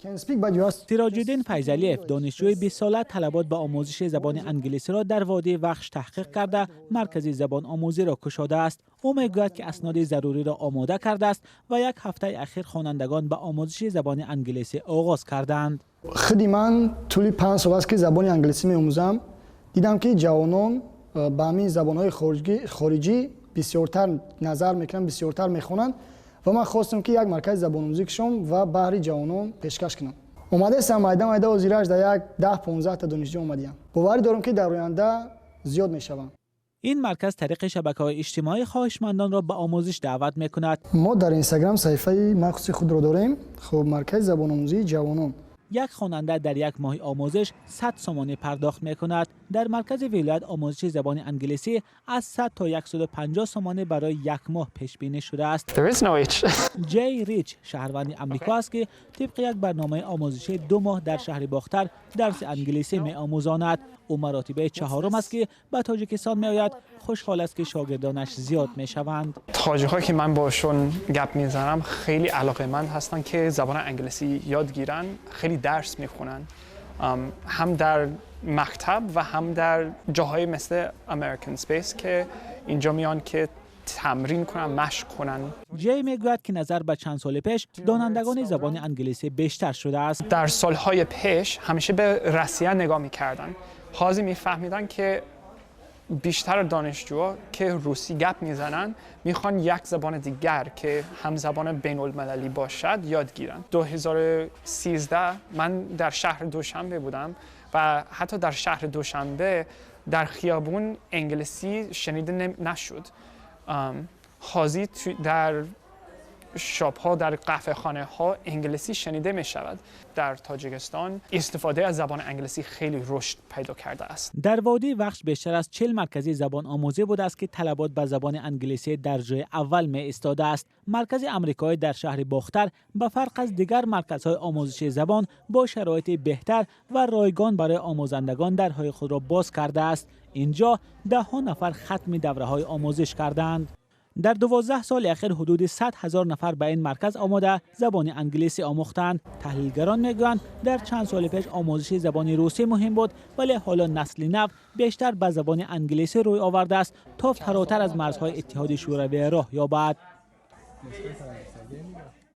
Сироҷиддин Файзалиев, донишҷӯи 20-сола, талабот ба омӯзиши забони англисиро дар водии Вахш таҳқиқ карда, маркази забономӯзиро кушодааст. Ӯ мегӯяд, ки асноди заруриро омода кардааст ва як ҳафтаи ахир хонандагон ба омӯзиши забони англисӣ оғоз кардаанд. Худи ман тӯли 5 сол аст, ки забони англисӣ меомӯзам. Дидам, ки ҷавонон ба ҳамин забонҳои хориҷӣ бисёртар назар мекунанд, бисёртар мехонанд ва ман хостам, ки як маркази забономӯзӣ кушом ва баҳри ҷавонон пешкаш кунам. Омадаистам майда майда, ҳозираш дар як 10-15 та донишҷӯ омадиям. Боварӣ дорам, ки дар оянда зиёд мешаванд. Ин марказ тариқи шабакаҳои иҷтимоӣ хоҳишмандонро ба омӯзиш даъват мекунад. Мо дар Инстаграм саҳифаи махсуси худро дорем, хуб, маркази забономӯзии ҷавонон. Як хонанда дар як моҳи омӯзиш 100 сомонӣ пардохт мекунад. Дар маркази вилоят омӯзиши забони англисӣ аз 100 то 150 сомонӣ барои як моҳ пешбинӣ шудааст. There is no H. Ҷей Рич шаҳрванди Амрико аст, ки тибқи як барномаи омӯзишӣ 2 моҳ дар шаҳри Бохтар дарси англисӣ меомӯзонад. Ӯ маротибаи чаҳорум аст, ки ба Тоҷикистон меояд. Хушҳол аст, ки шогирдонаш зиёд мешаванд. Тоҷикҳо, ки ман бошон гап мезанам, хеле алоқаманд ҳастанд, ки забони англисӣ ёд гиранд, хеле дарс мехонанд, ҳам дар мактаб ва ҳам дар ҷоҳои мисли American Space, ки инҷо меоянд, ки тамрин кунанд, машқ кунанд. Ҷей мегӯяд, ки назар ба чанд соли пеш донандагони забони англисӣ бештар шудааст. Дар солҳои пеш ҳамеша ба Россия нигоҳ мекарданд. ҳозир мефаҳмиданд, ки بیشتر دانشجوها که روسی گپ میزنن میخوان یک زبان دیگر که هم زبان بین المللی باشد یاد گیرن. 2013 من در شهر دوشنبه بودم و حتی در شهر دوشنبه در خیابون انگلیسی شنیده نشد. حاضی در shop ها، در قهوه خانه ها انگلیسی شنیده می شود. در تاجیکستان استفاده از زبان انگلیسی خیلی رشد پیدا کرده است. Дар водии Вахш бештар аз 40 маркази забономӯзӣ будааст, ки талабот ба забони англисӣ дар ҷои аввал меистодааст. Маркази амрикоӣ дар шаҳри Бохтар ба фарқ аз дигар марказҳои омӯзиши забон бо шароити беҳтар ва ройгон барои омӯзандагон дарҳои худро боз кардааст. Инҷо даҳҳо нафар хатми давраҳои омӯзиш кардаанд. Дар 12 соли ахир ҳудуди 100 000 нафар ба ин марказ омода, забони англисӣ омӯхтанд. Таҳлилгарон мегӯянд, дар чанд соли пеш омӯзиши забони русӣ муҳим буд, вале ҳоло насли нав бештар ба забони англисӣ рӯй овардааст, то фаротар аз марзҳои Иттиҳоди Шӯравӣ роҳ ёбад.